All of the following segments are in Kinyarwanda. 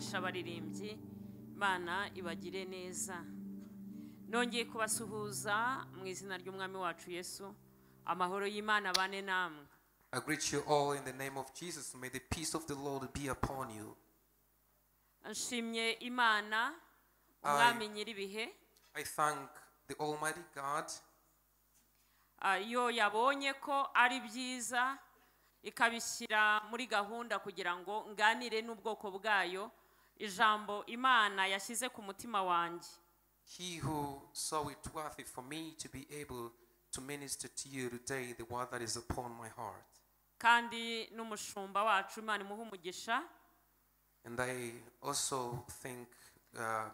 Umugisha abaririmbyi, Imana ibagire neza. Nongeye kubasuhuza mu izina ry'Umwami wacu Yesu. Amahoro y'Imana abane namwe. I greet you all in the name of Jesus. May the peace of the Lord be upon you. Nshimye Imana Umwami nyiribihe. I thank the Almighty God. Iyo yabonye ko ari byiza ikabishyira muri gahunda kugira ngo nganire n'ubwoko bwayo ijambo Imana yashyize ku mutima wanjye. He who saw it worthy for me to be able to minister to you today the word that is upon my heart. Kandi n'umushumba wacu Imana imuhe umugisha. And I also thank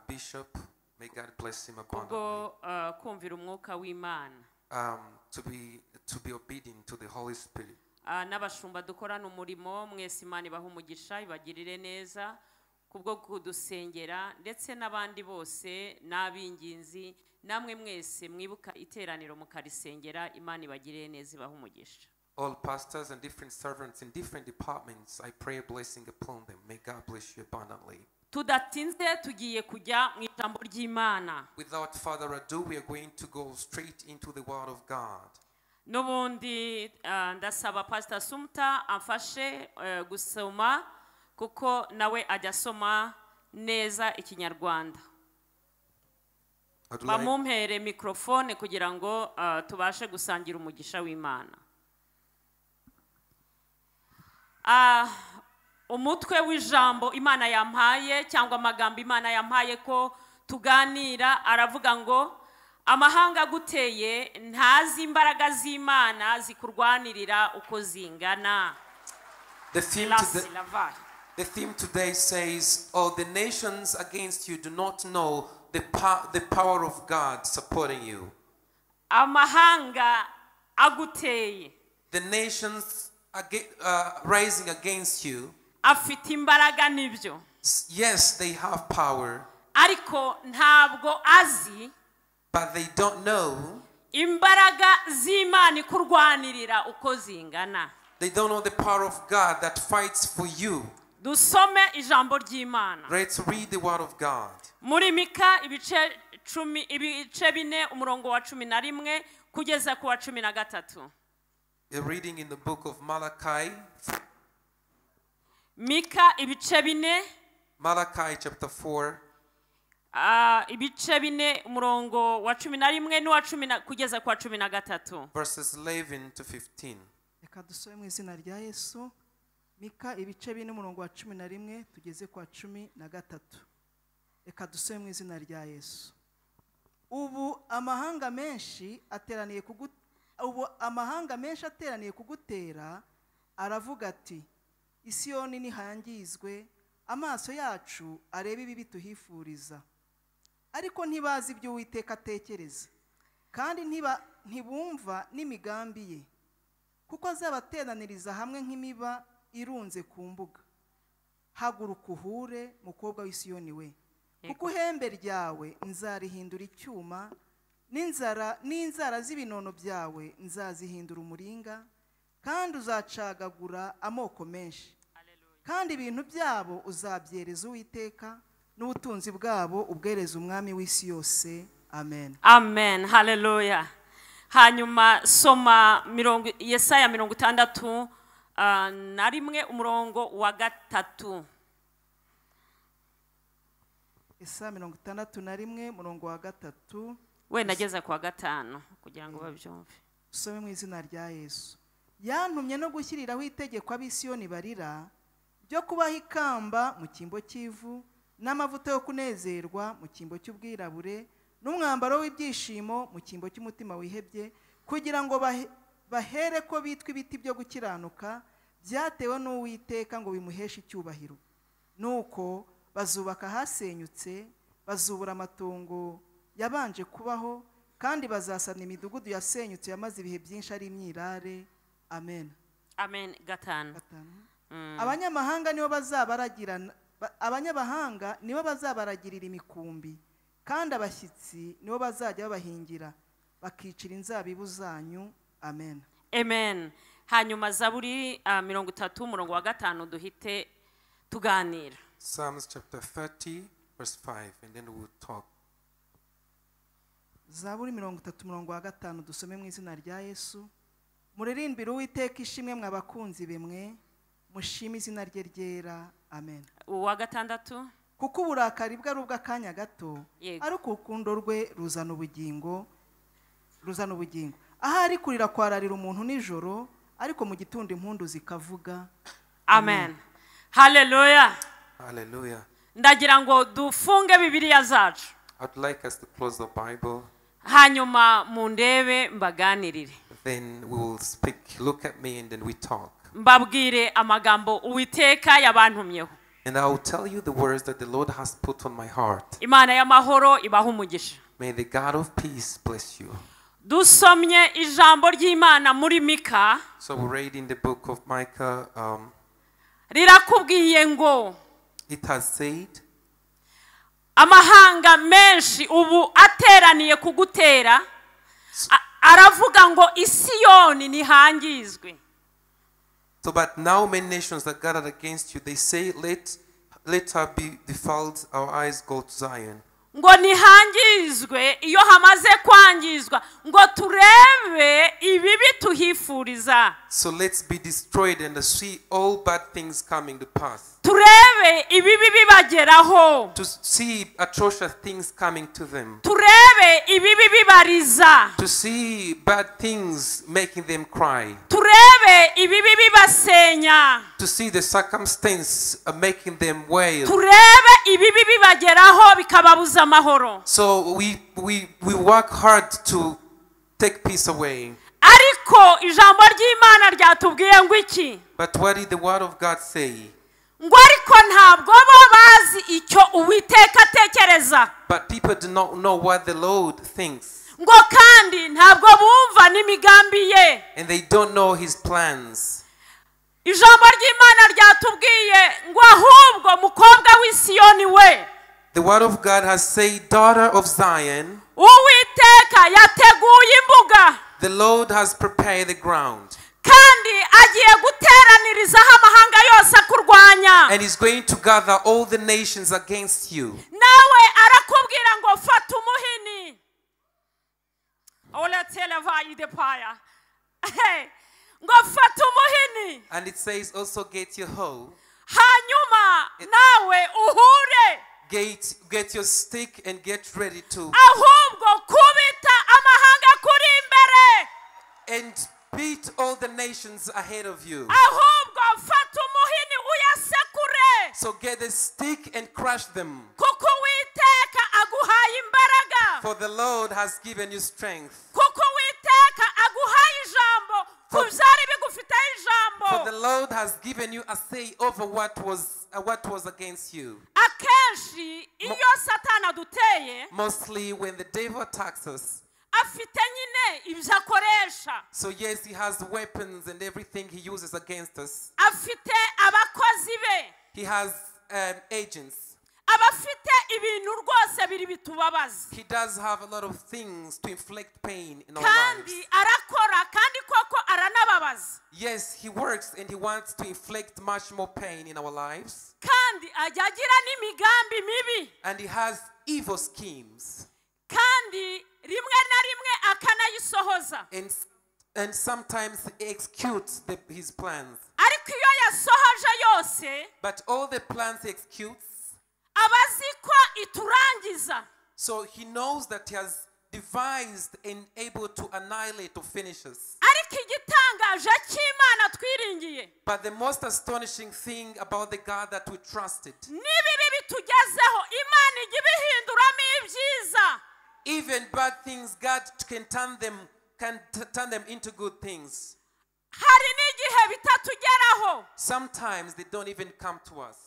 Bishop, may God bless him abundantly. Kubwo kumvira umwuka w'Imana. To be obedient to the Holy Spirit. N'abashumba dukorana umurimo mwese Imana ibahe umugisha ibagirire neza kubwo kudusengera, ndetse n'abandi bose n'abinginzi namwe mwese mwibuka iteraniro mukarisengera, Imana ibagirire neza ibahe umugisha. All pastors and different servants in different departments, I pray a blessing upon them. May God bless you abundantly. Tudatinze tugiye kujya mu ijambo ry'Imana. Without further ado, we are going to go straight into the word of God. N'ubundi ndasaba Pastor Sumta amfashe gusoma kuko nawe ajya asoma neza Ikinyarwanda. Bamumpere microphone kugira ngo tubashe gusangira umugisha w'Imana. Umutwe w'ijambo Imana yampaye cyangwa amagambo Imana yampaye ko tuganira aravuga ngo amahanga aguteye ntazi imbaraga z'Imana zikurwanirira uko zingana. The theme today says, "All the nations against you do not know the power of God supporting you." Amahanga aguteye. The nations rising against you. Afite imbaraga nibyo. Yes, they have power. Ariko ntabwo azi. But they don't know. Imbaraga z'Imana ikurwanirira uko zingana. They don't know the power of God that fights for you. Dusome ijambo ry'Imana. Let's read the word of God. Muri Mika ibice 10 ibice 4 umurongo wa 11 kugeza ku wa 13. A reading in the book of Malachi. Mika ibice 4. Malachi chapter 4. Ibice 4 umurongo wa 11 n'uwa 10 kugeza ku wa 13. Verses 11 to 15. Reka dusome mu izina rya Yesu. Mika ibice 4 umurongo wa 11 tugeze kwa 13. Reka dusome mu izina rya Yesu. Ubu amahanga menshi ateraniye kugutera aravuga ati Isiyoni nihangizwe, amaso yacu arebe ibibi tuhifuriza. Ariko ntibazi ibyo Uwiteka atekereza, kandi ntibumva n'imigambi ye, kuko azabateraniriza hamwe nk'imiba irunze ku mbuga. Haguruka uhure mukobwa w'Isiyoni we, kuko ihembe ryawe nzarihindura icyuma, n'inzara z'ibinono byawe nzazihindura umuringa, kandi uzacagagura amoko menshi. Kandi ibintu byabo uzabyereza Uwiteka, n'ubutunzi bwabo ubwereza Umwami w'isi yose. Amen. Amen. Hallelujah. Hanyuma soma Yesaya 61 umurongo wa 3. Yesaya 61 umurongo wa 3. We nageza kwa 5 kugira ngo babyumve. Usome mu izina rya Yesu. Yantumye no gushyiriraho itegeko ab'Isiyoni barira ryo kubaha ikamba mu cyimbo cy'ivu, n'amavuta yo kunezerwa mu cyimbo cy'ubwirabure, n'umwambaro w'ibyishimo mu cyimbo cy'umutima wihebye, kugira ngo bahere ko bitwa ibiti byo gukiranuka byatewe n'Uwiteka ngo bimuheshe icyubahiro. Nuko bazubaka hasenyutse, bazubura amatongo yabanje kubaho, kandi bazasana imidugudu yasenyutse yamaze ibihe byinshi ari imyirare. Amen. Amen. 5. Abanyamahanga nibo bazabaragirira imikumbi, kandi abashyitsi nibo bazajya babahingira bakicira inzabibu zanyu. Amen. Amen. Hanyuma Zaburi 30 umurongo wa 5 duhite tuganira. Psalms chapter 30, verse 5, and then we'll talk. Zaburi 30 umurongo wa 5 dusome mu izina rya Yesu. Muririmbire Uwiteka ishimwe mwa bakunzi be mwe, mushime izina rye ryera. Amen. Uwa gatandatu. Kuko uburakari bwe ari ubw'akanya gato, Yego. ariko urukundo rwe ruzana ubugingo, ruzana ubugingo. Ahari kurira kwararira umuntu nijoro, ariko mu gitondo impundu zikavuga. Amen, haleluya. Hallelujah. Ndagira ngo dufunge Bibiliya zacu. I'd like us to close the Bible. Hanyuma mundebe mbaganirire. Then we will speak. Look at me and then we talk. Mbabwire amagambo Uwiteka yabantumyeho. And I will tell you the words that the Lord has put on my heart. Imana y'amahoro ibahe umugisha. May the God of peace bless you. Dusomye ijambo ry'Imana muri Mika. So we read in the book of Micah. Rirakubwiye ngo It has said, amahanga menshi ubu ateraniye kugutera, aravuga ngo Isiyoni nihangizwe. So, but now many nations that gathered against you, they say, let her be defiled, our eyes go to Zion. Ngo nihangizwe, iyo hamaze kwangizwa ngo turebe ibibi tuhifuriza. So let's be destroyed and see all bad things coming to pass. Turebe ibibi bibageraho. To see atrocious things coming to them. Turebe ibibi bibariza. To see bad things making them cry. Turebe ibibi bibasenya. To see the circumstance making them wail. Turebe ibibi bibageraho bikababuza amahoro. So we work hard to take peace away. Ariko ijambo ry'Imana ryatubwiye ngo iki? But what did the word of God say? Ngo ariko ntabwo bo bazi icyo Uwiteka atekereza. But people do not know what the Lord thinks. Ngo kandi ntabwo bumva n'imigambi ye. And they don't know his plans. Ijambo ry'Imana ryatubwiye ngo ahubwo mukobwa w'Isiyoni we. The word of God has said, daughter of Zion, Uwiteka yateguye imbuga. The Lord has prepared the ground. Kandi agiye guteranirizaho amahanga yose akurwanya. And he's going to gather all the nations against you. Nawe arakubwira ngo fata umuhini. Ola televa idepaya. Ngo fata umuhini. And it says also get your hoe. Hanyuma nawe uhure. Get your stick and get ready to. Ahubwo kubita amahanga kuri imbere. And beat all the nations ahead of you. Ahubwo fata umuhini uyasekure. So get the stick and crush them. Kuko Uwiteka aguhaye imbaraga. For the Lord has given you strength. Kuko Uwiteka aguhaye ijambo. Kubyari bigufiteho ijambo. For the Lord has given you a say over what was against you. Akenshi iyo Satani aduteye, mostly when the devil attacks us, afite nyine ibyo akoresha. So yes, he has weapons and everything he uses against us. Afite abakozi be. He has agents. Abafite ibintu rwose biri bitubabaza. He does have a lot of things to inflict pain in our Kandi lives. arakora kandi koko aranababaza. Yes, he works and he wants to inflict much more pain in our lives. Kandi ajya agira n'imigambi mibi. And he has evil schemes. Kandi rimwe na rimwe akanayisohoza. And sometimes he executes his plans. Ariko iyo yasohoje yose, but all the plans he executes, abazi ko iturangiza. So he knows that he has devised and able to annihilate or finish us. Ariko igitangaje cy'Imana twiringiye. But the most astonishing thing about the God that we trusted, n'ibibi bitugezeho Imana ijya ibihinduramo ibyiza. Even bad things, God can turn them into good things. Hari n'igihe bitatugeraho. Sometimes they don't even come to us.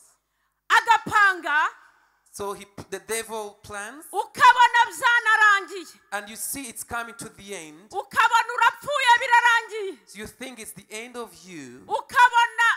Agapanga. So the devil plans. Ukabona byanarangiye. And you see it's coming to the end. Ukabona urapfuye birarangiye. So you think it's the end of you. Ukabona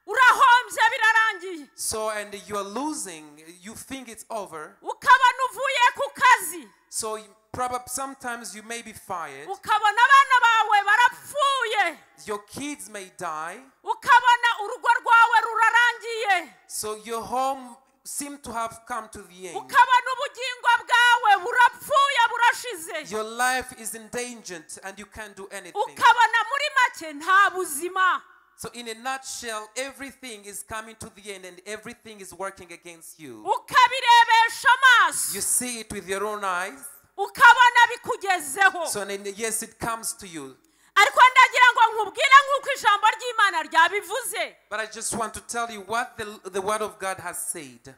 urahombye birarangiye. So and you are losing, you think it's over. Ukabona uvuye ku kazi. So probably sometimes you may be fired. Ukabona abana bawe barapfuye. Your kids may die. Ukabona urugo rwawe rurarangiye. birarangiye. So your home seemed to have come to the end. Ukabona ubugingo bwawe burapfuye burashize. Your life is endangered and you can't do anything. Ukabona muri make nta buzima. So in a nutshell, everything is coming to the end and everything is working against you. Ukabirebesha amaso. You see it with your own eyes. Ukabona bikugezeho. So then, yes, it comes to you. Ariko ndagira ngo nkubwire nk'uko ijambo ry'Imana ryabivuze. But I just want to tell you what the word of God has said.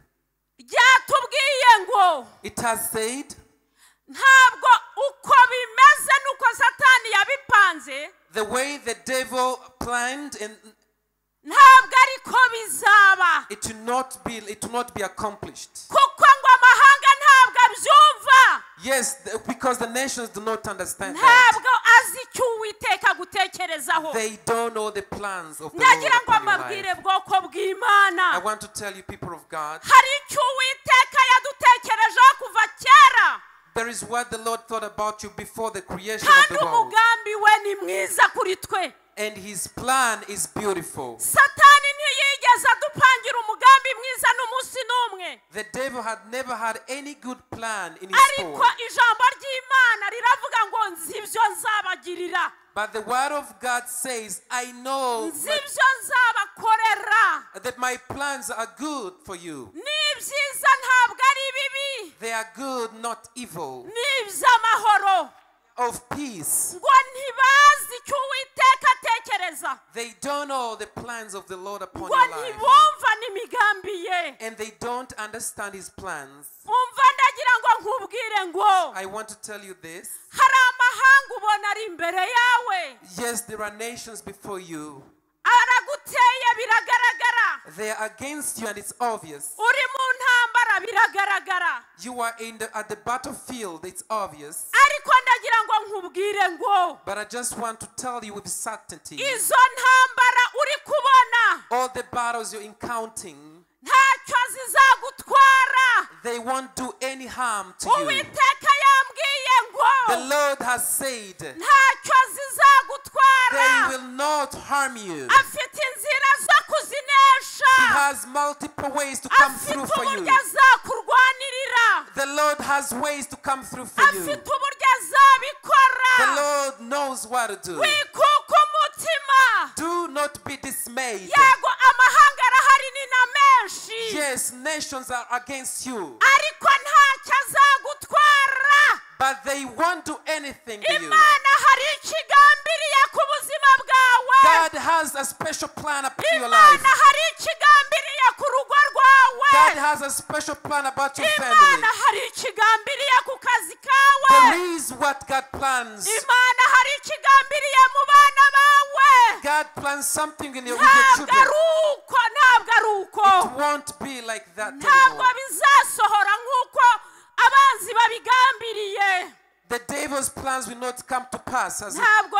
Ryatubwiye ngo It has said, ntabwo uko bimeze nuko Satani yabipanze, the way the devil planned, and ntabwo ariko bizaba. it will not be accomplished. Kuko ngo amahanga ntabwo abyumva. Yes, because the nations do not understand that. Ntabwo azi icyo Uwiteka agutekerezaho. They don't know the plans of the Lord Ndagira ngo upon your mbabwire life. bwoko bw'Imana. I want to tell you, people of God, Hari icyo Uwiteka yadutekerejeho kuva kera. there is what the Lord thought about you before the creation of Kandi the world. umugambi we ni mwiza kuri twe. And his plan is beautiful. Satani ntiyigeze adupangira umugambi mwiza n'umunsi n'umwe. The devil had never had any good plan in his Ariko thought. ijambo ry'Imana riravuga ngo nzi ibyo nzabagirira. But the word of God says, I know Nzi ibyo nzabakorera. that my plans are good for you. Ni ibyiza ntabwo ari bibi. They are good, not evil. Ni iby'amahoro. Of peace. Ngo ntibazi icyo Uwiteka atekereza. They don't know the plans of the Lord upon Ngo your life. ntibumva n'imigambi ye. And they don't understand his plans. Umva ndagira ngo nkubwire ngo I want to tell you this. hari amahanga ubona ari imbere yawe. Yes, there are nations before you. Araguteye biragaragara. They are against you and it's obvious. Uri mu ntambara biragaragara. You are at the battlefield, it's obvious. Ariko ndagira ngo nkubwire ngo But I just want to tell you with certainty, izo ntambara uri kubona all the battles you're encountering, ntacyo zizagutwara. they won't do any harm to you. Uwiteka yambwiye ngo The Lord has said, ntacyo zizagutwara. they will not harm you. Afite inzira zo kuzinesha. He has multiple ways to come Afite through for you. uburyo azakurwanirira. The Lord has ways to come through for you. Afite uburyo azabikora. The Lord knows what to do. Wikuka umutima. Do not be dismayed. Yego amahanga arahari ni na menshi. Yes, nations are against you. Ariko ntacyo azagutwara. But they won't do anything to you. Imana hari ikigambiriye ku buzima bwawe. God has a special plan upon your life. Imana hari ikigambiriye ku rugo rwawe. God has a special plan about your family. Imana hari ikigambiriye ku kazi kawe. There is what God plans. Imana hari ikigambiriye mu bana bawe. God plans something in your, with your Ntabwo children. ari uko, ntabwo ari uko. It won't be like that Ntabwo anymore. bizasohora nk'uko abanzi babigambiriye. The devil's plans will not come to pass as it, Ntabwo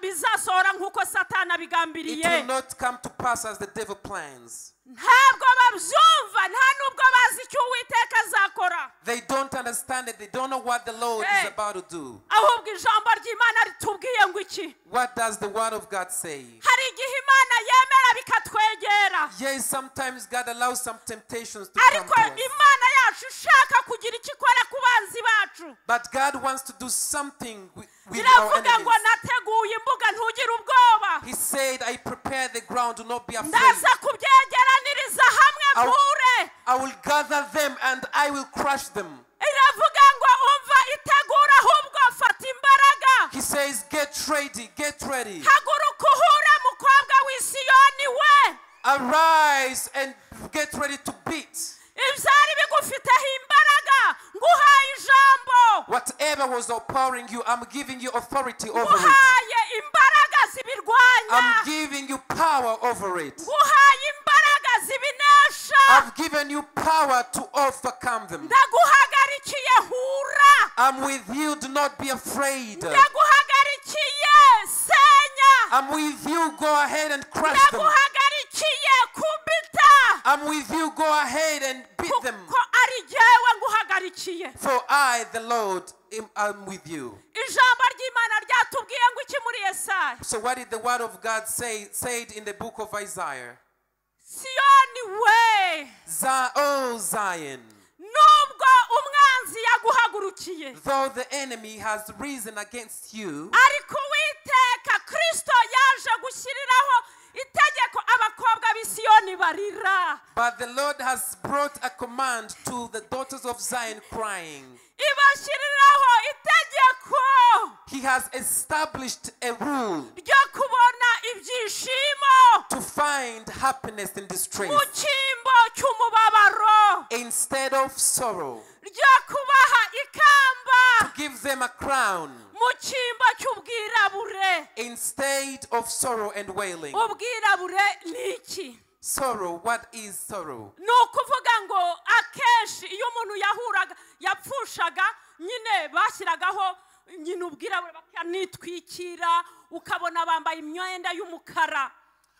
bizasohora nk'uko Satani it abigambiriye. will not come to pass as the devil plans. Ntabwo babyumva, nta nubwo bazi icyo Uwiteka azakora. They don't understand it. They don't know what the Lord Hey. is about to do. Ahubwo ijambo ry'Imana ritubwiye ngo iki? What does the word of God say? Hari igihe Imana yemera bikatwegera. Yes, sometimes God allows some temptations to come Ariko to us. Imana yacu ishaka kugira icyo ikora ku banzi bacu. But God wants to do something with our Iravuga ngo enemies. nateguye imbuga ntugire ubwoba. He said, I prepare the ground, do not be afraid. Ndaza kubyegeraniriza hamwe mpure. I will gather them and I will crush them. Iravuga ngo umva itegura ahubwo fata imbaraga. He says, get ready, get ready. Haguruka uhure mukobwa w'i Siyoni we. Arise and get ready to beat. Ibyari bigufiteho imbaraga nguhaye ijambo. Whatever was empowering you, I'm giving you authority over it. Nguhaye imbaraga zibirwanya. I'm giving you power over it. Nguhaye imbaraga zibinesha. I've given you power to overcome them. Ndaguhagarikiye hura. I'm with you, do not be afraid. Ndaguhagarikiye senya. I'm with you, go ahead and crush them. Ndaguhagarikiye kubita. I'm with you, go ahead and beat them. Kuko ari jyewe nguhagarikiye. For I, the Lord, am with you. Ijambo ry'Imana ryatubwiye ngo iki muri Yesaya? So what did the word of God say said in the book of Isaiah? Siyoni we. Oh Zion, Nubwo umwanzi yaguhagurukiye, though the enemy has risen against you, ariko Uwiteka Kristo yaje gushyiriraho itegeko abakobwa b'i Siyoni barira. But the Lord has brought a command to the daughters of Zion crying. Ibashyiriraho itegeko He has established a rule ryo kubona ibyishimo to find happiness in distress mu cyimbo cy'umubabaro, instead of sorrow, ryo kubaha ikamba give them a crown mu cyimbo cy'ubwirabure. instead of sorrow and wailing. Ubwirabure ni iki? Sorrow, what is sorrow? Ni ukuvuga ngo akenshi iyo umuntu yahuraga yapfushaga nyine bashyiragaho nyine ubwirabure bakanitwikira, ukabona bambaye imyenda y'umukara.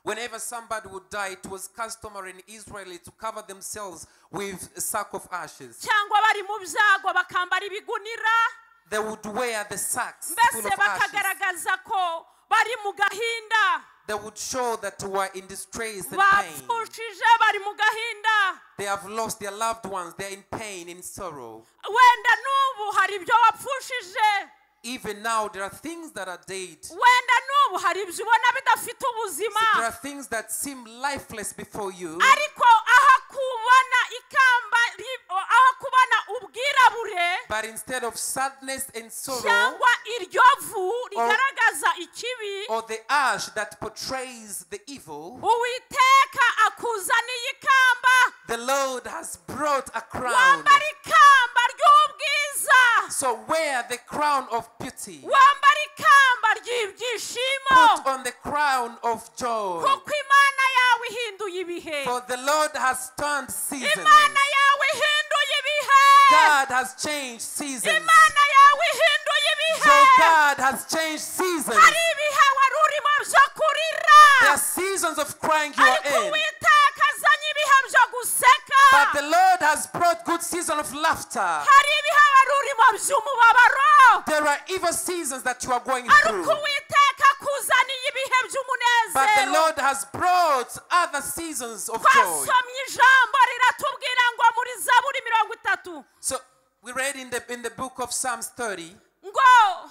Whenever somebody would die, it was customary in Israel to cover themselves with a sack of ashes. Cyangwa bari mu byago bakambara ibigunira. They would wear the sacks full Mbese of ashes. bakagaragaza ko bari mu gahinda. They would show that they were in distress and pain. Bapfushije bari mu gahinda. They have lost their loved ones. They are in pain, in sorrow. Wenda n'ubu hari ibyo wapfushije. Even now, there are things that are dead. Wenda n'ubu hari ibyo ubona bidafite ubuzima. There are things that seem lifeless before you. Ariko aho kubona ikamba aho kubona ubwirabure, But instead of sadness and sorrow, cyangwa iryo vu rigaragaza ikibi, or the ash that portrays the evil, Uwiteka akuzaniye ikamba. the Lord has brought a crown. Wambara ikamba ry'ubwiza. So wear the crown of beauty. Wambara ikamba ry'ibyishimo. Put on the crown of joy. Kuko Imana yawe ihinduye ibihe. For the Lord has turned seasons. Imana yawe ihinduye ibihe. God has changed seasons. Imana yawe ihinduye ibihe. So God has changed seasons. Hari ibihe wari urimo byo kurira. There are seasons of crying you are Ariko in. Uwiteka azanye ibihe byo guseka. But the Lord has brought good season of laughter. Hari ibihe wari urimo by'umubabaro. There are evil seasons that you are going Ariko through. Uwiteka akuzaniye ibihe But the by'umunezero. Lord has brought other seasons of joy. Twasomye ijambo riratubwira ngo muri Zaburi 30, So we read in the book of Psalms 30, ngo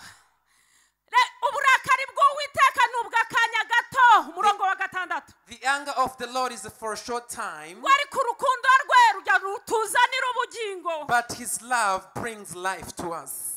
uburakari bw'Uwiteka ni ubw'akanya gato, umurongo wa 6. The anger of the Lord is for a short time, ngo ariko urukundo rwe rujya rutuzanira ubugingo. but his love brings life to us.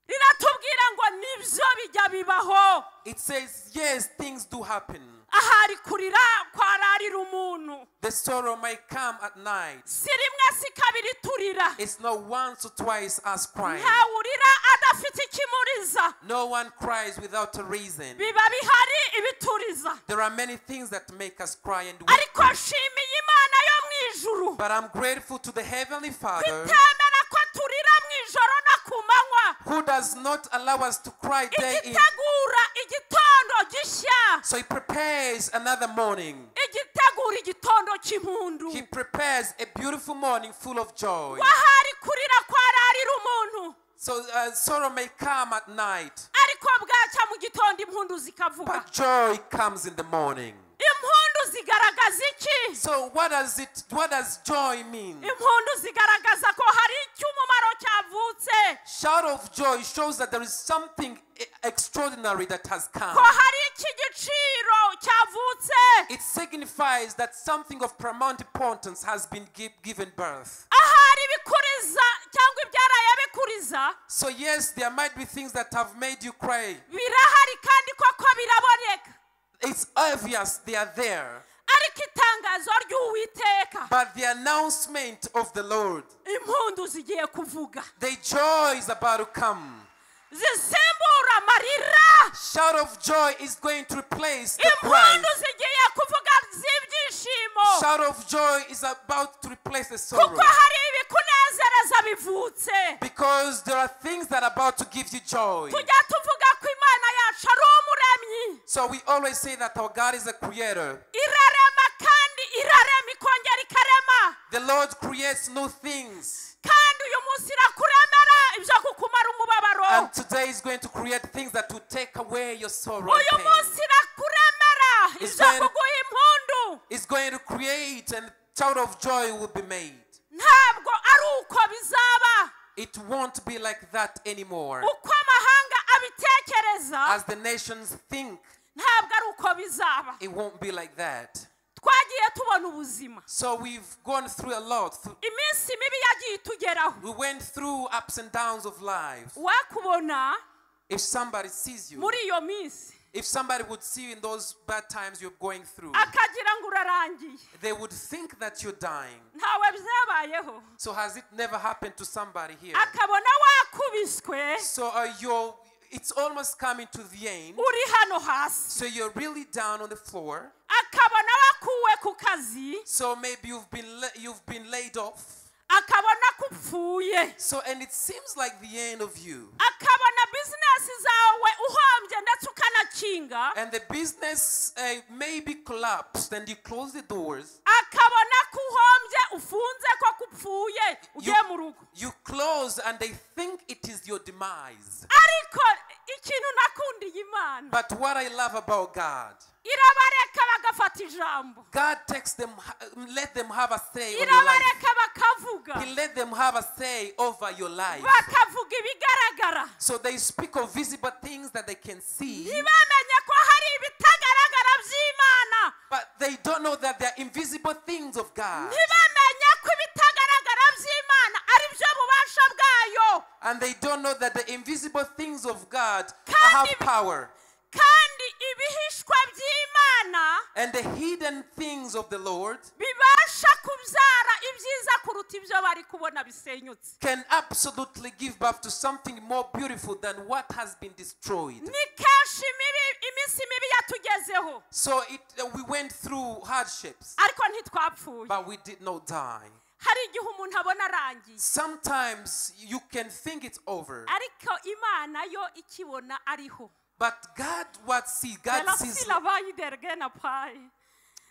Riratubwira ngo nibyo bijya bibaho. It says, yes, things do happen. Ahari kurira kwararira umuntu. The sorrow may come at night. Si rimwe si kabiri turira. It's not once or twice us crying. Ntawurira adafite ikimuriza. No one cries without a reason. Biba bihari ibituriza. There are many things that make us cry and weep. Ariko nshimiye Imana yo mu ijuru. But I'm grateful to the Heavenly Father Kwitemera ko turira mu ijoro no ku manywa. who does not allow us to cry day in. Igitegura igitondo gishya. So he prepares another morning. Igitegura igitondo cy'impundu. He prepares a beautiful morning full of joy. Wahari kurira kwararira umuntu. So sorrow may come at night, Ariko bwacya mu gitondo impundu zikavuga. but joy comes in the morning. Impundu zigaragaza iki? So what does joy mean? Impundu zigaragaza ko hari icy'umumaro cyavutse. Shout of joy shows that there is something extraordinary that has come. Ko hari ik'igiciro cyavutse. It signifies that something of paramount importance has been given birth. Ahari bikuriza cyangwa ibyaraye bikuriza. So yes, there might be things that have made you cry. Birahari kandi koko biraboneka. It's obvious they are there. Ariko itangazo ry'Uwiteka. But the announcement of the Lord, Impundu zigiye kuvuga. the joy is about to come. Zisimbura amarira. Shout of joy is going to replace the cries. Impundu zigiye kuvuga z'ibyishimo. Shout of joy is about to replace the sorrow. Kuko hari ibikunezereza bivutse. Because there are things that are about to give you joy. Tujya tuvuga ko Imana yacu ari umuremyi. So we always say that our God is a creator. Irarema kandi irarema ikongera ikarema. The Lord creates new things. Kandi uyu munsi irakuremera ibyo kukumara umubabaro. And today is going to create things that will take away your sorrow and Uyu pain. munsi irakuremera ibyo kuguha impundu. Is going to create, and shout of joy will be made. Ntabwo ari uko bizaba. It won't be like that anymore. Uko amahanga abitekereza, As the nations think, ntabwo ari uko bizaba. it won't be like that. Twagiye tubona ubuzima. So we've gone through a lot. Iminsi mibi yagiye itugeraho. We went through ups and downs of life. Wakubona If somebody sees you, muri iyo minsi, if somebody would see you in those bad times you're going through, akagira ngo urarangiye. they would think that you're dying. Ntawe byabayeho? So has it never happened to somebody here? Akabona wakubiswe, So it's almost coming to the end. uri hano hasi. So you're really down on the floor. Akabona wakuwe ku kazi. So maybe you've been laid off. Akabona ko upfuye. So and it seems like the end of you. Akabona bizinesi zawe uhombye ndetse ukanakinga. And the business maybe collapsed and you close the doors. Akabona ko uhombye, ufunze, ko kupfuye, ugiye mu rugo. You close and they think it is your demise. Ariko ikintu nakundiye Imana, But what I love about God, irabareka bagafata ijambo. God takes them, let them have a say on your life. Irabareka bakavuga. He let them have a say over your life. Bakavuga ibigaragara. So they speak of visible things that they can see, Ntibamenye ko hari ibitagaragara by'Imana. but they don't know that they are invisible things of God. Ntibamenye ko ibitagaragara by'Imana ari byo bubasha bwayo. And they don't know that the invisible things of God Kandi have power. Kandi ibihishwa by'Imana And the hidden things of the Lord bibasha kubyara ibyiza kuruta ibyo bari kubona bisenyutse. can absolutely give birth to something more beautiful than what has been destroyed. Ni kenshi mibi iminsi mibi yatugezeho, So we went through hardships, ariko ntitwapfuye. but we did not die. Hari igihe umuntu abona arangiye, Sometimes you can think it's over, ariko Imana yo ikibona ariho. but God, what see? God sees. Payi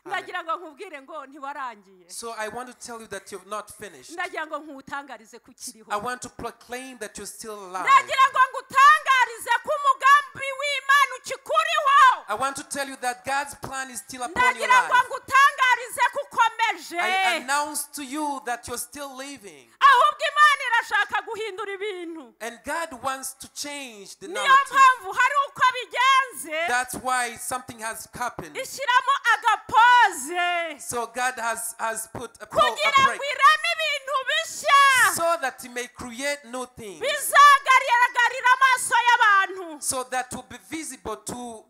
ndagira ngo nkubwire ngo ntiwarangiye. So I want to tell you that you've not finished. Ndagira ngo nkutangarize ko ukiriho. I want to proclaim that you're still alive. Ndagira ngo ngutangarize ko umugambi w'Imana ukikuriho. I want to tell you that God's plan is still upon your Ndagira ngo life. ngutangarize ko ukomeje. I announce to you that you're still living. Ahubwo Imana irashaka guhindura ibintu. And God wants to change the Niyo narrative. mpamvu hari uko bigenze, That's why something has happened. ishyiramo agapoze So God has put a kugira ngo break ireme ibintu bishya so that He may create new things. bizagaragarira amaso y'abantu. So that will be visible to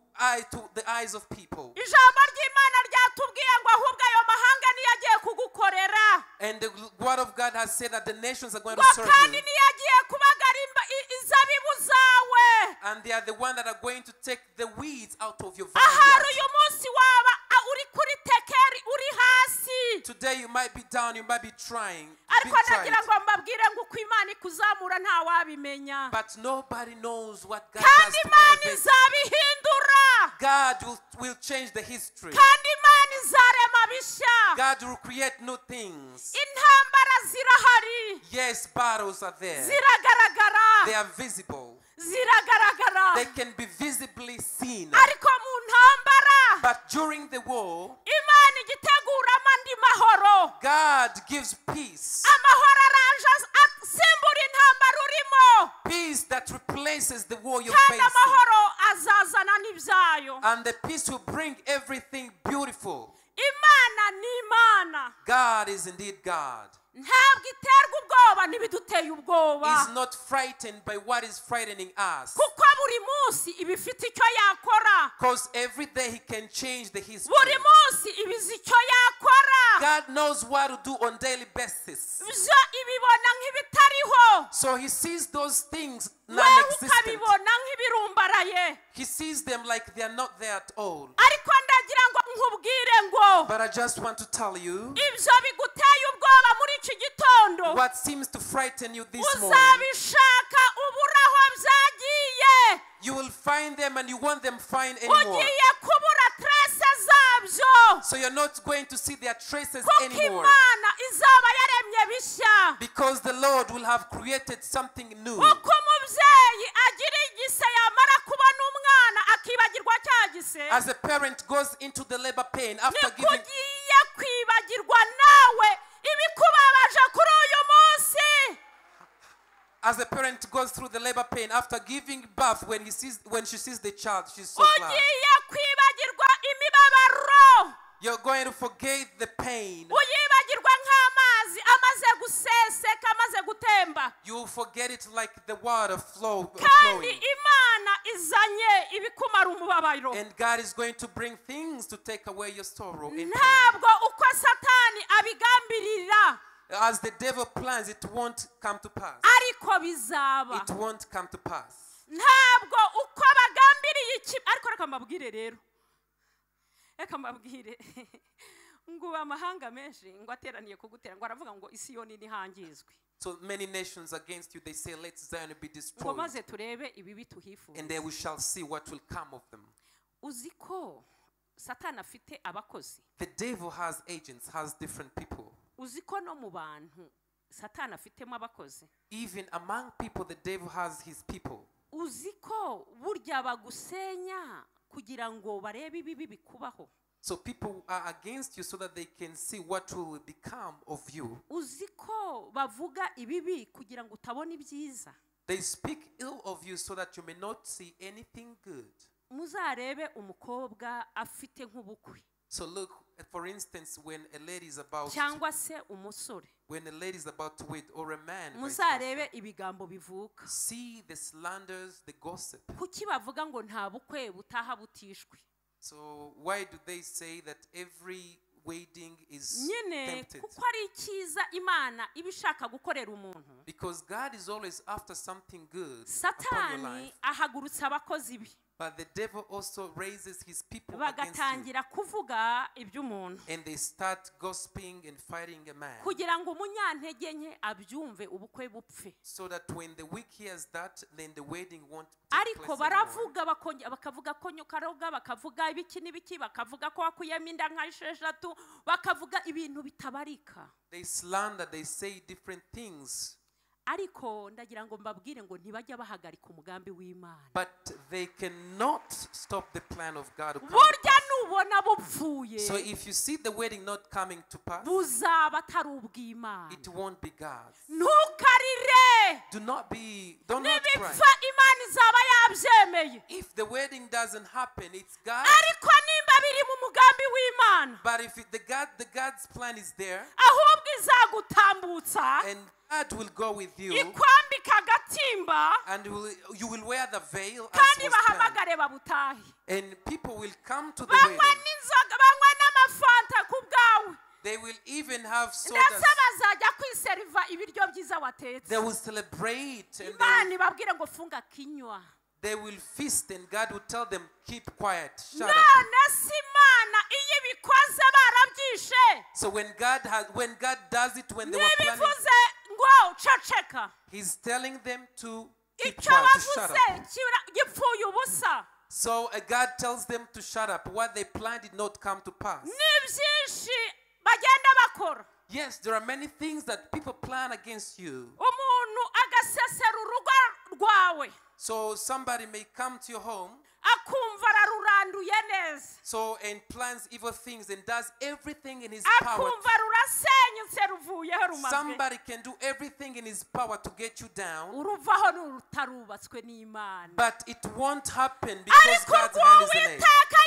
the eyes of people. Ijambo ry'Imana ryatubwiye ngo ahubwo ayo mahanga niyo agiye kugukorera, And the word of God has said that the nations are going ngo to serve kandi you. niyo agiye kubagara inzabibu zawe. And they are the one that are going to take the weeds out of your Ahari vineyard. uyu munsi waba uri kuri tekeri, uri hasi, Today you might be down, you might be trying, ariko being ndagira tried. ngo mbabwire ngo uko Imana ikuzamura ntawabimenya. But nobody knows what God Kandi does to Imana elevate. izabihindura. God will change the history. Kandi Imana izarema bishya. God will create new things. Intambara zirahari. Yes, battles are there. Ziragaragara. They are visible. Ziragaragara. They can be visibly seen. Ariko mu ntambara, But during the war, Imana igiteguramo andi mahoro. God gives peace. Amahoro araje asimbura intambara urimo. Peace that replaces the war you're Kandi facing. amahoro azazana n'ibyayo. And the peace will bring everything beautiful. Imana ni Imana. God is indeed God. Ntabwo iterwa ubwoba n'ibiduteye ubwoba, Is not frightened by what is frightening us. kuko buri munsi iba ifite icyo yakora. Because every day He can change the history. Buri munsi iba izi icyo yakora. God knows what to do on daily basis. Byo ibibona nk'ibitariho, So He sees those things wewe non-existent. ukabibona nk'ibirumbaraye. He sees them like they are not there at all. Ariko ndagira ngo nkubwire ngo But I just want to tell you ibyo biguteye ubwoba muri iki gitondo, what seems to frighten you this morning, uzabishaka ubura aho byagiye. you will find them and you won't them find anymore. Ugiye kubura traces zabyo, So you're not going to see their traces kuko anymore. Imana izaba yaremye bishya. Because the Lord will have created something new. Uko umubyeyi agira igise, yamara kubona umwana akibagirwa cya gise, As a parent goes into the labor pain after niko giving ugiye Ugiye kwibagirwa nawe ibikubabaje kuri uyu munsi. As a parent goes through the labor pain after giving birth, when she sees the child, she's so glad. Ugiye kwibagirwa imibabaro. You're going to forget the pain. Uyibagirwa nk'amazi amaze guseseka, amaze gutemba. You'll forget it like the water Kandi flowing. Imana izanye ibikumara umubabaro. And God is going to bring things to take away your sorrow and pain. Ntabwo uko Satani abigambirira, As the devil plans, it won't come to pass. ariko bizaba. It won't come to pass. Ntabwo uko bagambiriye iki, ariko reka mbabwire rero, reka mbabwire ngo amahanga menshi ngo ateraniye kugutera, ngo aravuga ngo Isiyoni nihangizwe. So many nations against you, they say, let Zion be Ngo destroyed. maze turebe ibibi tuhifuza. And then we shall see what will come of them. Uzi ko Satani afite abakozi? The devil has agents, has different people. Uzi ko no mu bantu Satani afitemo abakozi? Even among people, the devil has his people. Uzi ko burya bagusenya kugira ngo barebe ibibi bikubaho? So people are against you so that they can see what will become of you. Uzi ko bavuga ibibi kugira ngo utabona ibyiza? They speak ill of you so that you may not see anything good. Muzarebe umukobwa afite nk'ubukwe. So look, for instance, when a lady is about to, Cyangwa se umusore. when a lady is about to wed, or a man, vice versa, Muzarebe ibigambo bivuka. see the slanders, the gossip. Kuki bavuga ngo nta bukwe butaha butishwe? So why do they say that every wedding is Nyine tempted? kuko ari icyiza Imana iba ishaka gukorera umuntu. Because God is always after something good upon your Satani life. ahagurutsa abakozi be. But the devil also raises his people against you. Bagatangira kuvuga iby'umuntu. And they start gossiping and fighting a man. Kugira ngo umunyantege nke abyumve, ubukwe bupfe. So that when the weak hears that, then the wedding won't take Ariko place anymore. baravuga, bakongera bakavuga ko nyukaroga, bakavuga ibiki n'ibiki, bakavuga ko wakuyemo inda nka esheshatu, bakavuga ibintu bitabarika. They slander, they say different things. Ariko ndagira ngo mbabwire ngo ntibajya bahagarika umugambi w'Imana. But they cannot stop the plan of God to come to Burya pass. nubona bupfuye, So if you see the wedding not coming to pass, buzaba atari ubw'Imana. it won't be God's. Ntukarire. Do not be, do not cry. Nibipfa Imana izaba yabyemeye. If the wedding doesn't happen, it's God. Ariko nimba biri mu mugambi w'Imana, But if it, the God, the God's plan is there, ahubwo izagutambutsa, and God will go with you, ikwambika agatimba, and you will wear the veil as kandi was planned. bahamagare babutahe. And people will come to the Banywa wedding. n'inzoga, banywa n'amafanta ku bwawe. They will even have sodas. Ndetse bazajya kwiseriva ibiryo byiza watetse. They will celebrate and Imana ibabwire ngo funga kinywa. they will feast, and God will tell them, keep quiet, shut up. None se Imana iyo ibikoze barabyishe, So when God does it, when they were planning, ntibivuze ngo ceceka. He's telling them to keep Icyo quiet, to shut bavuze up. gipfuye ubusa. So God tells them to shut up. What they planned did not come to pass. Ni byinshi bagenda bakora. Yes, there are many things that people plan against you. Umuntu agasesera urugo rwawe. So somebody may come to your home, Akumva araruranduye neza. so and plans evil things and does everything in his power. Akumva rurasenyutse, ruvuyeho, rumaze. Somebody can do everything in his power to get you down, Uruvaho n'urutarubatswe n'Imana. but it won't happen because Ariko God's hand is in it. rw'Uwiteka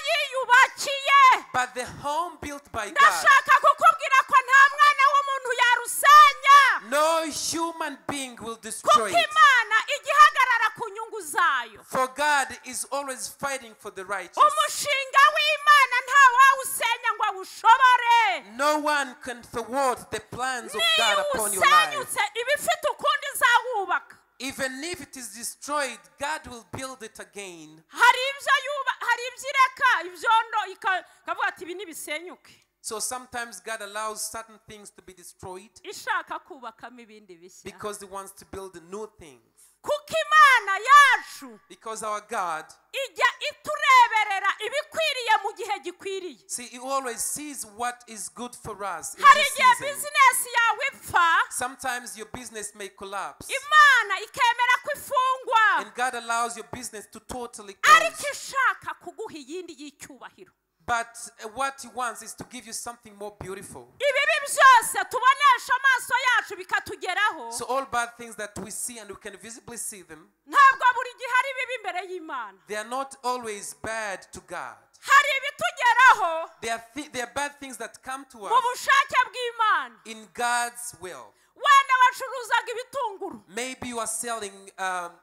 yiyubakiye, But the home built by God, ndashaka kukubwira ko nta mwana w'umuntu yarusenya. no human being will destroy Kuko it. Imana igihagarara ku nyungu zayo. For God is always fighting for the righteous. Umushinga w'Imana nta wawusenya ngo awushobore. No one can thwart the plans of God Niyo upon your life. usenyutse, iba ifite ukundi izawubaka. Even if it is destroyed, God will build it again. Hari ibyo yuba, hari ibyo ireka ibyondo ikavuga ati ibi nibisenyuke. So sometimes God allows certain things to be destroyed Ishaka kubakamo ibindi bishya. because He wants to build new things. Kuko Imana yacu Because our God, ijya itureberera ibikwiriye mu gihe gikwiriye. see, He always sees what is good for us in Hari this igihe season. bizinesi yawe ipfa, Sometimes your business may collapse, Imana ikemera ko ifungwa, and God allows your business to totally ariko close. ishaka kuguha iyindi y'icyubahiro. But what he wants is to give you something more beautiful. Ibibi byose tubonesha amaso yacu bikatugeraho, So all bad things that we see and we can visibly see them, ntabwo buri gihe ari bibi imbere y'Imana. they are not always bad to God. Hari ibitugeraho There are bad things that come to mu us bushake bw'Imana. in God's will. Wenda wacuruzaga ibitunguru. Maybe you are selling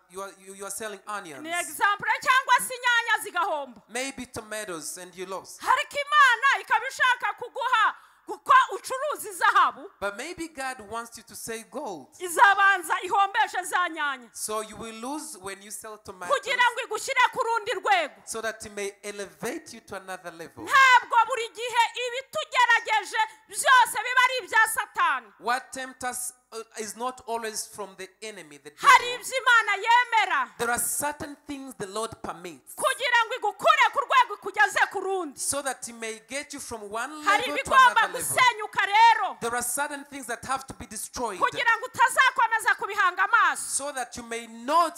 you are selling onions. Ni example, cyangwa se inyanya zigahomba. Maybe tomatoes and you lost. Ariko Imana ikaba ishaka kuguha kuko ucuruza izahabu. But maybe God wants you to sell gold. Izabanza ihombeshe za nyanya. So you will lose when you sell tomatoes. Kugira ngo igushyire ku rundi rwego. So that it may elevate you to another level. Ntabwo buri gihe ibitugerageje byose biba ari ibya Satani. What tempts us is not always from the enemy, the devil. Hari ibyo Imana yemera. There are certain things the Lord permits. Kugira ngo igukure ku rwego ikugeze ku rundi. So that he may get you from one Hari level to ibigomba another level. gusenyuka rero. There are certain things that have to be destroyed. Kugira ngo utazakomeza kubihanga amaso. So that you may not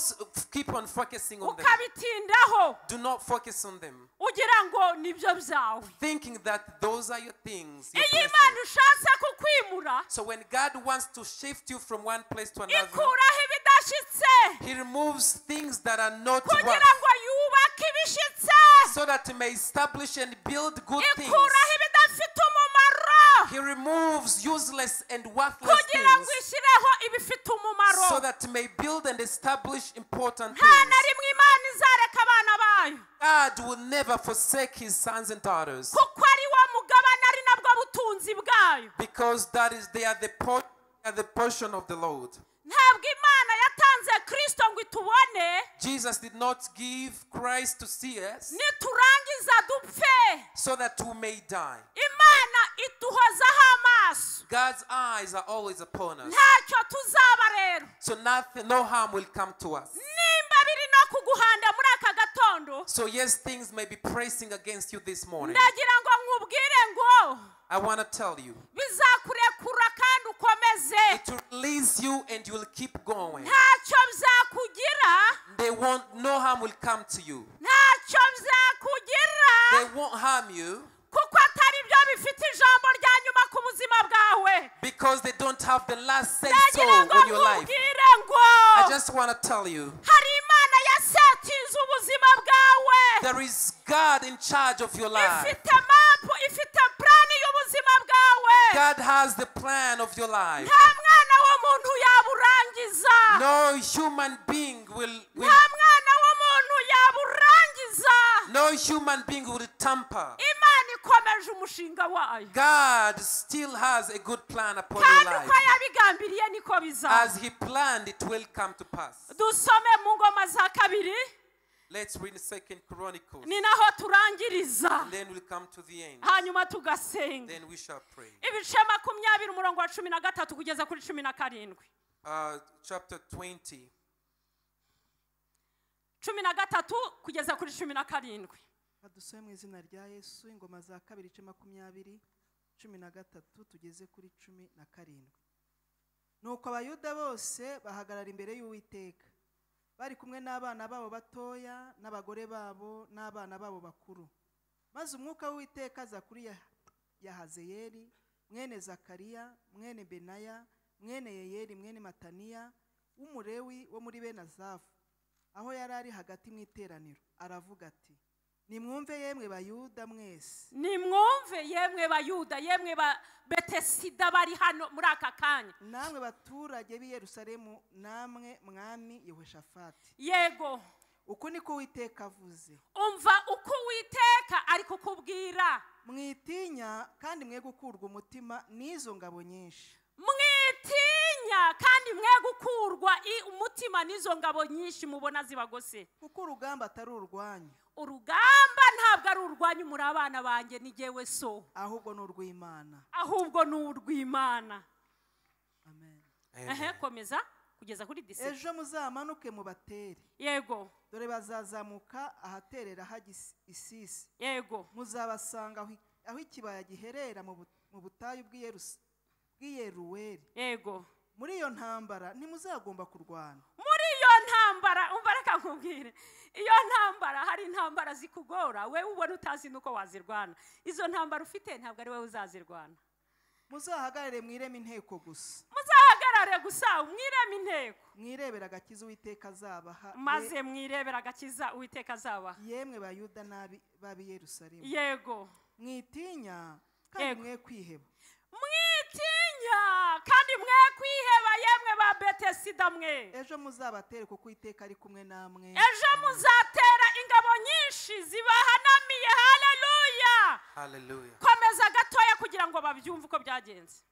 keep on focusing on them. Ukabitindaho. Do not focus on them. Ugira ngo nibyo byawe. Thinking that those are your things. Your Iyo Imana blessings. ishatse kukwimura, So when God wants to shift you from one place to another, ikuraho ibidashyitse. he removes things that are not Kugira worth, ngo yubake ibishyitse. so that he may establish and build good things. Ikuraho ibidafite umumaro. He removes useless and worthless Kugira ngo things, ishyireho ibifite umumaro. so that he may build and establish important Nta na things. rimwe Imana izareka abana bayo. God will never forsake his sons and daughters, Kuko ari wo mugabane, ari nabwo butunzi bwayo. because that is they are the portion of the Lord. Ntabwo Imana yatanze Kristo ngo itubone. Jesus did not give Christ to see us Niturangiza dupfe. so that we may die. Imana ituhozaho amaso. God's eyes are always upon us. Ntacyo tuzaba rero. So nothing, no harm will come to us. Nimba biri no kuguhanda muri aka gatondo, So yes, things may be pressing against you this morning. ndagira ngo nkubwire ngo I want to tell you, bizakurekura kandi ukomeze. it will release you and you will keep going. Ntacyo byakugira. They won't, no harm will come to you. Ntacyo byakugira. They won't harm you. Kuko atari byo bifite ijambo rya nyuma ku buzima bwawe. Because they don't have the last say so Ndagira ngo on your life. nkubwire ngo I just want to tell you, hari Imana yasetinze ubuzima bwawe. there is God in charge of your life. Ifite mapu, ifite plani y'ubuzima bwawe. God has the plan of your life. Nta mwana w'umuntu yaburangiza. No human being will Nta mwana w'umuntu yaburangiza. no human being will tamper. Imana ikomeje umushinga wayo. God still has a good plan upon your Kandi life. uko yabigambiriye niko bizaba. As he planned, it will come to pass. Dusome mu ngoma za kabiri. Let's read 2 Chronicles. Ni naho turangiriza. And then we'll come to the end. Hanyuma tugasenga. Then we shall pray. Ibice 20 umurongo wa 13 kugeza kuri 17. Chapter 20. 13 kugeza kuri 17. Adusome mu izina rya Yesu, ingoma za kabiri 20 13 tugeze kuri 17. Nuko Abayuda bose bahagarara imbere y'Uwiteka, bari kumwe n'abana babo batoya n'abagore babo n'abana babo bakuru. Maze umwuka w'Uwiteka aza kuri Yahazeyeli mwene Zakariya mwene Benaya mwene Yeyeli mwene Mataniya w'Umulewi wo muri bene Azafu, aho yari ari hagati mu iteraniro, aravuga ati: Nimwumve yemwe Bayuda mwese. Nimwumve yemwe Bayuda, yemwe ba Betesida bari hano muri aka kanya. Namwe baturage b'i Yerusalemu, namwe mwami Yehoshafati. Yego. Uku niko Uwiteka avuze. Umva uko Uwiteka ari kukubwira. Mwitinya kandi mwe gukurwa umutima n'izo ngabo nyinshi. Mwitinya kandi mwe gukurwa umutima n'izo ngabo nyinshi mubona zibagose. Kuko urugamba atari urwanyu. Urugamba ntabwo ari urwanyu muri abana banjye ni jyewe so. Ahubwo ni urw'Imana. Ahubwo ni urw'Imana. Amen. Ehe, komeza kugeza kuri 17. Ejo muzamanuke mubatere. Yego. Dore bazazamuka ahaterera hajya Isisi. Yego. Muzabasanga aho ikibaya giherera mu butayu bw'i Yeruweli. Yego. Muri iyo ntambara ntimuzagomba kurwana. Muri Iyo ntambara, umva reka nkubwire, iyo ntambara, hari intambara zikugora wewe ubona utazi nuko wazirwana. Izo ntambara ufite ntabwo ari wowe uzazirwana. Muzahagarare mwireme inteko gusa. Muzahagarare gusa mwireme inteko. Mwirebera agakiza Uwiteka azabaha. Maze mwirebera agakiza Uwiteka azabaha. Yemwe Bayuda n'abi b'ab'i Yerusalemu. Yego. Mwitinya kandi mwe kwiheba. Mwitinya kandi mwe kwiheba, yemwe ba Betesida mwe. Ejo muzabatere kuko Uwiteka ari kumwe namwe. Ejo muzatera ingabo nyinshi zibahanamiye. Haleluya. Haleluya. Komeza gatoya kugira ngo babyumve uko byagenze.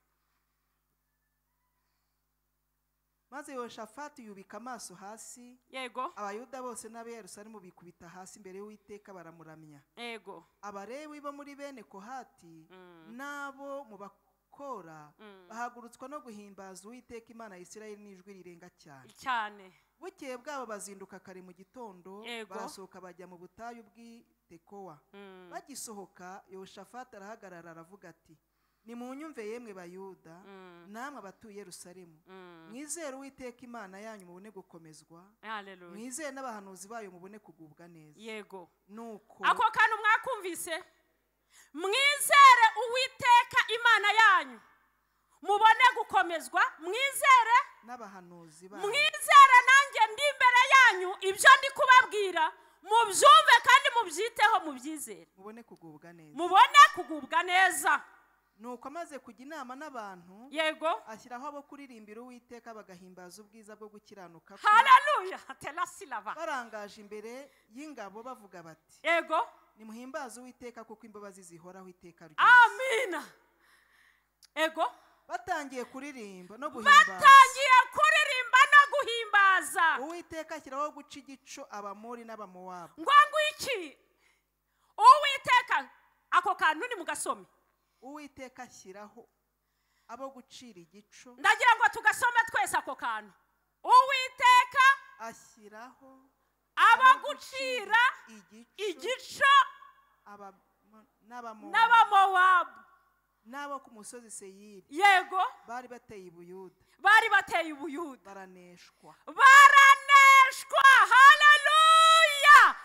Maze Yehoshafati yubika amaso hasi. Yego. Abayuda bose n'ab'i Yerusalemu bikubita hasi imbere y'Uwiteka baramuramya. Yego. Abalewi bo muri bene Kohati n'abo mu bakora bahagurutswa no guhimbaza Uwiteka Imana ya Isirayeli n'ijwi rirenga cyane. Cyane. Bukeye bwabo bazinduka kare mu gitondo, barasohoka bajya mu butayu bw'i Tekowa. Bagisohoka Yehoshafati arahagarara aravuga ati: Nimunyumve yemwe Bayuda namwe abatuye Yerusalemu, mwizere Uwiteka Imana yanyu mubone gukomezwa, mwizere n'abahanuzi bayo mubone kugubwa neza. Yego. Nuko ako kantu mwakumvise, mwizere Uwiteka Imana yanyu mubone gukomezwa, mwizere n'abahanuzi bayo, mwizere nanjye ndi imbere yanyu, ibyo ndi kubabwira mubyumve kandi mubyiteho, mubyizere, mubone kugubwa neza, mubone kugubwa neza. Nuko amaze kujya inama n'abantu, yego, ashyiraho abo kuririmbira Uwiteka bagahimbaza ubwiza bwo gukiranuka. Haleluya. Telasilava. Barangaje imbere y'ingabo bavuga bati: yego, nimuhimbaze Uwiteka kuko imbabazi zihoraho iteka ryose. Amina. Yego. Batangiye kuririmba no guhimbaza. Batangiye kuririmba no guhimbaza. Uwiteka ashyiraho guca igico Abamori n'Abamowabu. Ngo iki? Uwiteka ako kantu ni mugasome. Uwiteka ashyiraho abo gucira igico. Ndagira ngo tugasome twese ako kantu. Uwiteka ashyiraho abo gucira igico n'Abamowabu n'abo ku musozi Seyiri. Yego. Bari bateye Ubuyuda. Bari bateye Ubuyuda. Baraneshwa. Baraneshwa. Haleluya.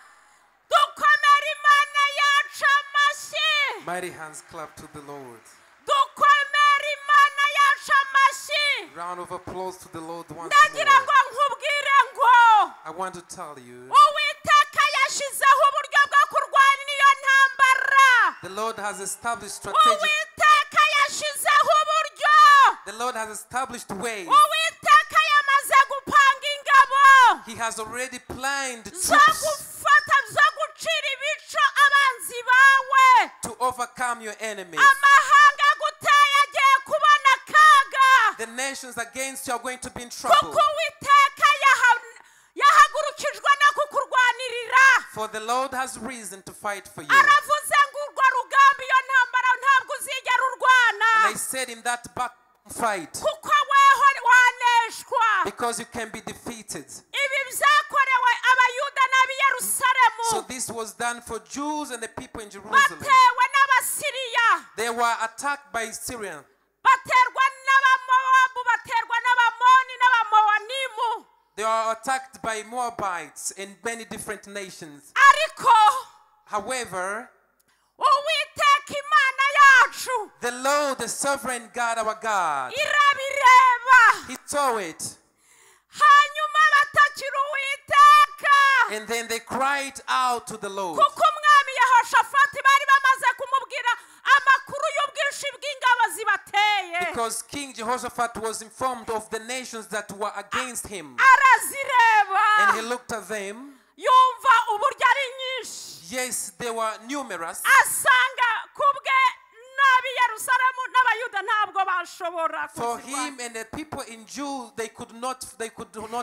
Dukomere Imana yacu amashyi. Mighty hands clap to the Lord. Dukomere Imana yacu amashyi. Round of applause to the Lord once more. Ndagira ngo nkubwire ngo, I want to tell you, Uwiteka yashyizeho uburyo bwo kurwanya iyo ntambara. The Lord has established strategic. Uwiteka yashyizeho uburyo. The Lord has established ways. Uwiteka yamaze gupanga ingabo. He has already planned troops. Zo gufata, zo gucira ibico abanzi bawe. To overcome your enemies. Amahanga aguteye agiye kubona akaga. The nations against you are going to be in trouble. Kuko Uwiteka yahagurukijwe no kukurwanirira. For the Lord has reason to fight for you. Aravuze ngo urwo rugamba, iyo ntambara ntabwo uzigera urwana. And I said in that battle fight. Kuko weho waneshwa. Because you can be defeated. Ibi byakorewe Abayuda n'ab'i Yerusalemu. So this was done for Jews and the people in Jerusalem. Batewe n'Abasiriya. They were attacked by Syria. Baterwa n'Abamowabu, baterwa n'Abamoni n'Abamowanimu. They are attacked by Moabites and many different nations. Ariko, however, Uwiteka Imana yacu, the Lord, the sovereign God, our God, irabireba. He saw it. Hanyuma batakira Uwiteka. And then they cried out to the Lord. Kuko umwami Yehoshafati bari bamaze kumubwira amakuru y'ubwinshi bw'ingabo zibateye. Because King Jehoshaphat was informed of the nations that were against him. Arazireba. And he looked at them. Yumva uburyo ari nyinshi. Yes, they were numerous. Asanga kubwe n'ab'i Yerusalemu n'Abayuda ntabwo bashobora For kuzirwanya. him and the people in Jew, they could not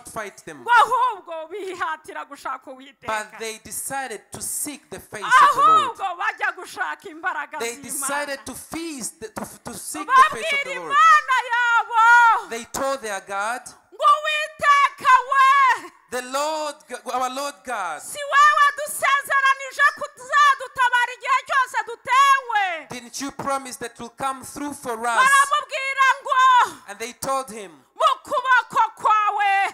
fight them. Ngo ahubwo bihatira gushaka Uwiteka. But they decided to seek the face of the Lord. Ahubwo bajya gushaka imbaraga They z'Imana. decided to feast, to seek the face of Babwira the Lord. Imana yabo. They told their God, Ngo Uwiteka we, the Lord, our Lord God, si wowe wadusezeranije kuzadutabara igihe cyose dutewe. Didn't you promise that will come through for us? Baramubwira ngo, And they told him, mu kuboko kwawe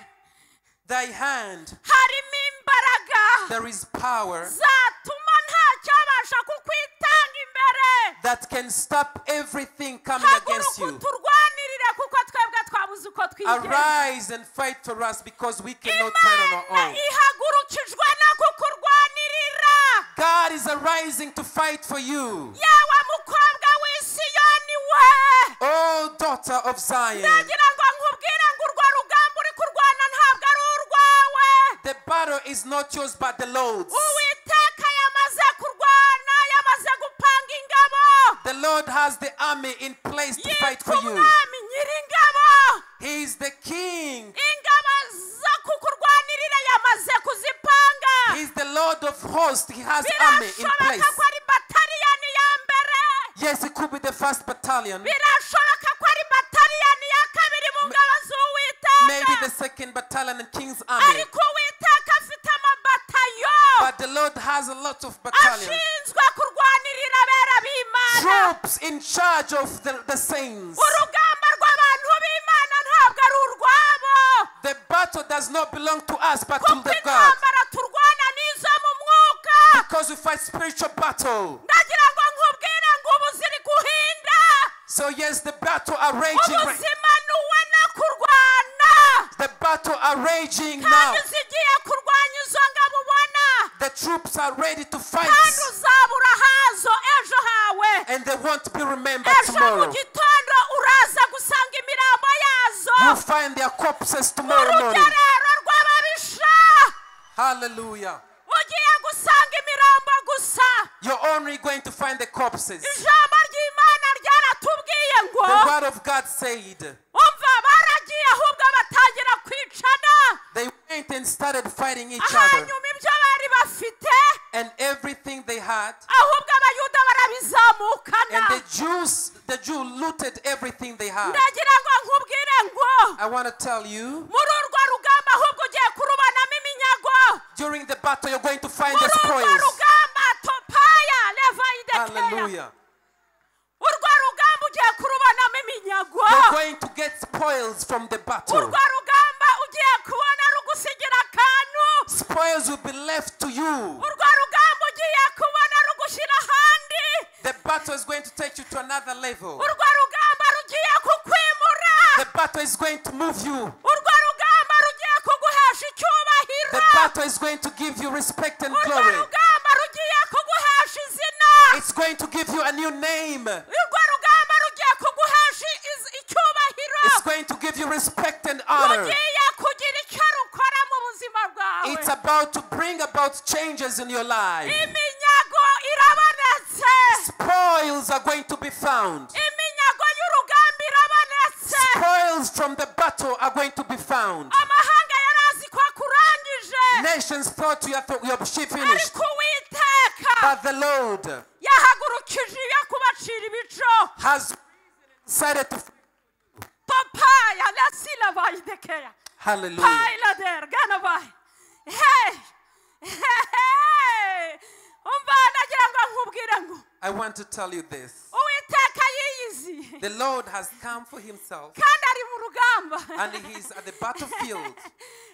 Thy thy hand harimo imbaraga there is power zatuma nta cyabasha kukwitanga imbere. that can stop everything coming against Haguruka you. uturwanirire kuko twebwe twabuze uko twigenza. Arise and fight for us because we cannot fight on our Imana own. ihagurukijwe no kukurwanirira. God is arising to fight for you. Yewe mukobwa w'i Siyoni we, Oh, daughter of Zion, ndagira ngo nkubwire ngo urwo rugamba uri kurwana ntabwo ari urwawe. the battle is not yours but the Lord's. Uwiteka yamaze kurwana, yamaze gupanga ingabo. The Lord has the army in place to fight Yitwa for you. umwami nyiringabo. He is the king. Ingabo zo kukurwanirira yamaze kuzipanga. He is the Lord of hosts. He has army in Birashoboka place. ko ari bataliyani ya mbere. Yes, it could be the first battalion, Birashoboka ko ari bataliyani ya kabiri mu ngabo z'Uwiteka. maybe the second battalion and king's army. Ariko Uwiteka afite amabatayo But the Lord has a lot of battalions. ashinzwe kurwanirira abera b'Imana. Troops in charge of the saints. Urugamba rw'abantu b'Imana ntabwo ari urwabo. The battle does not belong to us but to Kuko the God. intambara turwana n'izo mu mwuka. Because we fight spiritual battle. Ndagira ngo nkubwire ngo ubu ziri guhinda. So yes, the battle are raging. Ubu zimanuwe no kurwana. The battle are raging now. Kandi zigiye kurwanya izo ngabo ubona. The troops are ready to fight. Kandi uzabura hazo ejo hawe. And they won't be remembered Ejo mu tomorrow. gitondo uraza gusanga imirambo yazo You'll find their corpses mu tomorrow morning. rugerero rw'ababisha. Hallelujah. Ugiye gusanga imirambo gusa. You're only going to find the corpses. Ijambo ry'Imana ryaratubwiye ngo The word of God said umva baragiye ahubwo batangira kwicana. they went and started fighting each other. Hanyuma ibyo bari bafite And everything they had, ahubwo abayuda barabizamukana. and the Jew looted everything they had. Ndagira ngo nkubwire ngo I want to tell you, muri urwo rugamba ahubwo ugiye kurubanamo iminyago. during the battle you're going to find the Muri urwo spoils. rugamba topaya levayidekeya. Hallelujah. Urwo rugamba ugiye kurubanamo iminyago. You're going to get spoils from the battle. Urwo rugamba ugiye kubona rugusigira akantu. Spoils will be left to you. Urwo rugamba ugiye kubona rugushyira ahandi. The battle is going to take you to another level. Urwo rugamba rugiye kukwimura. The battle is going to move you. Urwo rugamba rugiye kuguhesha icyubahiro. The battle is going to give you respect and Urwo glory. rugamba rugiye kuguhesha izina. It's going to give you a new name. Urwo rugamba rugiye kuguhesha icyubahiro. It's going to give you respect and honor. Rugiye kugira icyo rukora mu buzima bwawe. It's about to bring about changes in your life. Iminyago irabonetse. Spoils are going to be found. Iminyago y'urugamba irabonetse. Spoils from the battle are going to be found. Amahanga yari azi ko akurangije. Nations thought you are she finished. Ariko Uwiteka But the Lord yahagurukije iyo kubacira ibico. has decided to. Topaya lasilabayidekeya. Hallelujah. Pailader ganabayi. Hey! Hey! Umva nagira ngo nkubwire ngo I want to tell you this. Uwiteka yiyizi. The Lord has come for himself. Kandi ari mu rugamba. And he is at the battlefield.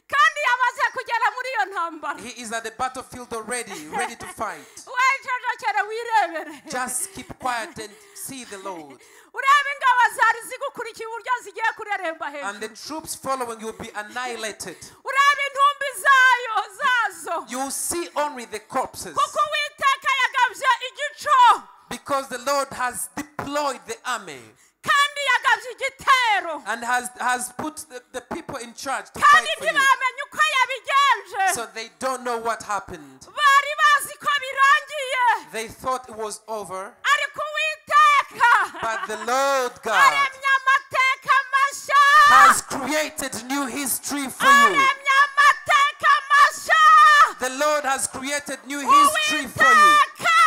Kandi yamaze kugera muri iyo ntambara. He is at the battlefield already, ready to fight. Wicecekere wirebere. Just keep quiet and see the Lord. Urebe ingabo zari zigukurikiye uburyo zigiye kureremba And the hejuru. troops following you will be annihilated. Urebe intumbi zayo zazo. You see only the corpses. Kuko Uwiteka yagabye igico. Because the Lord has deployed the army. Kandi yagabye igitero. And has put the people in charge to Kandi fight for you. ntibamenye uko yabigenje. So they don't know what happened. Bari bazi ko birangiye. They thought it was over. Ariko Uwiteka But the Lord God aremye amateka mashya. has created new history for you. Aremye amateka mashya. The Lord has created new history for you. Uwiteka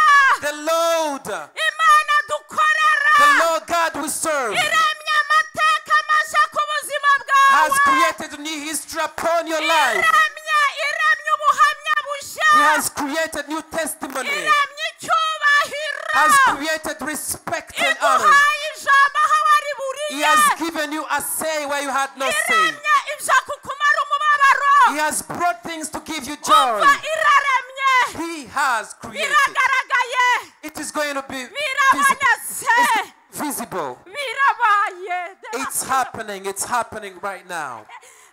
The Lord, Imana dukorera the Lord God we serve, iremye amateka mashya ku buzima has bwawe. created new history upon your life. Iremye ubuhamya bushya. He has created new testimony. Iremye icyubahiro. Has created respect and honor. Iguhaye ijambo aho wari He buriye. has given you a say where you had no say. Iremye ibyo kukumara umubabaro. He has brought things to give you joy. Umva iraremye. He has created. Biragaragaye. It is going to be Birabonetse. visible. Birabaye. It's happening. It's happening right now.